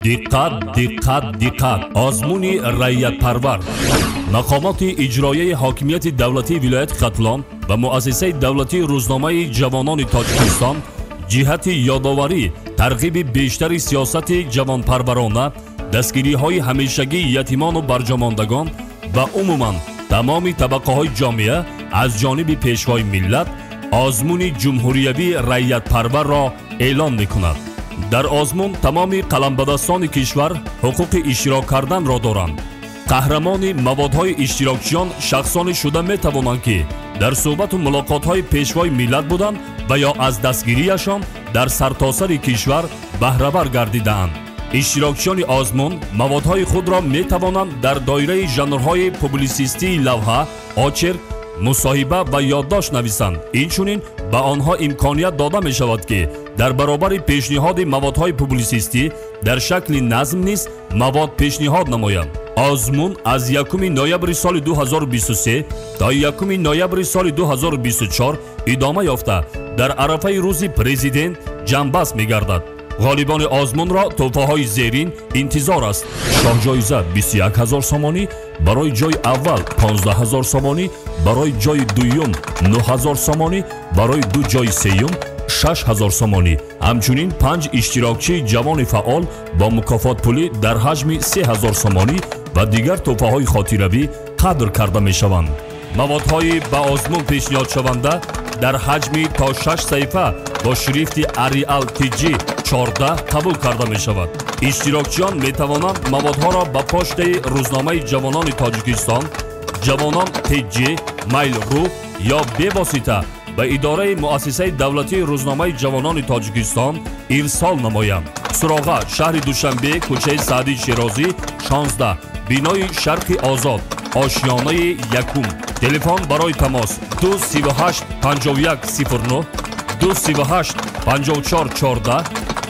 Диққат, диққат, диққат! Озмуни раиятпарвар. Мақомоти иҷроияи ҳокимияти давлатии вилояти Хатлон ва муассисаи давлатии рӯзномаи ҷавонони Тоҷикистон ҷиҳати ёдоварӣ, тарғиби бештари сиёсати ҷавонпарварона, дастгириҳои ҳамешагии ятимону барҷомондагон ва умуман тамоми табақаҳои ҷомеа аз ҷониби Пешвои миллат озмуни ҷумҳуриявии раиятпарварро эълон мекунад. Дар озмун тамоми қаламбадастони кишвар ҳуқуқи иштирок карданро доранд. Қаҳрамони маводҳои иштирокчиён шахсоне шуда метавонанд, ки дар суҳбату мулоқотҳои Пешвои миллат буданд ва ё аз дастгирияшон дар сартосари кишвар баҳравар гардидаанд. Иштирокчиёни озмун маводҳои худро метавонанд дар доираи жанрҳои публисистии лавҳа, очерк, мусоҳиба ва ёддошт нависанд. Инчунин ба онҳо имконият дода мешавад, ки дар баробари пешниҳоди маводҳои публисистӣ дар шакли назм низ мавод пешниҳод намоянд. Озмун аз 1 ноябри соли 2023 то 1 ноябри соли 2024 идома ёфта, дар арафаи рӯзи Президент ҷамъбаст мегардад. Ғолибони озмунро тӯҳфаҳои зерин интизор аст: шоҳҷоиза 21 ҳазор сомонӣ, барои ҷои аввал 15 ҳазор сомонӣ, барои ҷои дуюм 9 ҳазор сомонӣ, барои ду ҷои сеюм 6 ҳазор сомонӣ. Ҳамчунин панҷ иштирокчии ҷавони фаъол бо мукофотпулӣ дар ҳаҷми 3 ҳазор сомонӣ ва дигар тӯҳфаҳои хотиравӣ қадр карда мешаванд. Маводҳои ба озмун пешниҳодшаванда дар ҳаҷми то 6 саҳифа бо шрифти Arial TG 14 қабул карда мешавад. Иштирокчиён метавонанд маводҳоро ба поштаи рӯзномаи ҷавонони Тоҷикистон, Ҷавонон TJ, Mail.ru ё бевосита ба идораи муассисаи давлатии рӯзномаи ҷавонони Тоҷикистон ирсол намоянд. Суроға: шаҳри Душанбе, кӯчаи Саъдии Шерозӣ, 16, бинои Шарқи Озод, ошёнаи якум. Телефон барои тамос: 238 51 09, 238 54 14,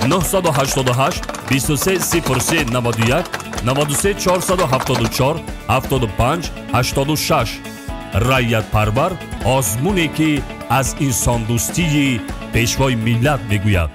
988 23 03 91, 93 474 75 86. Раиятпарвар — озмуне, ки аз инсондӯстии Пешвои миллат мегӯяд.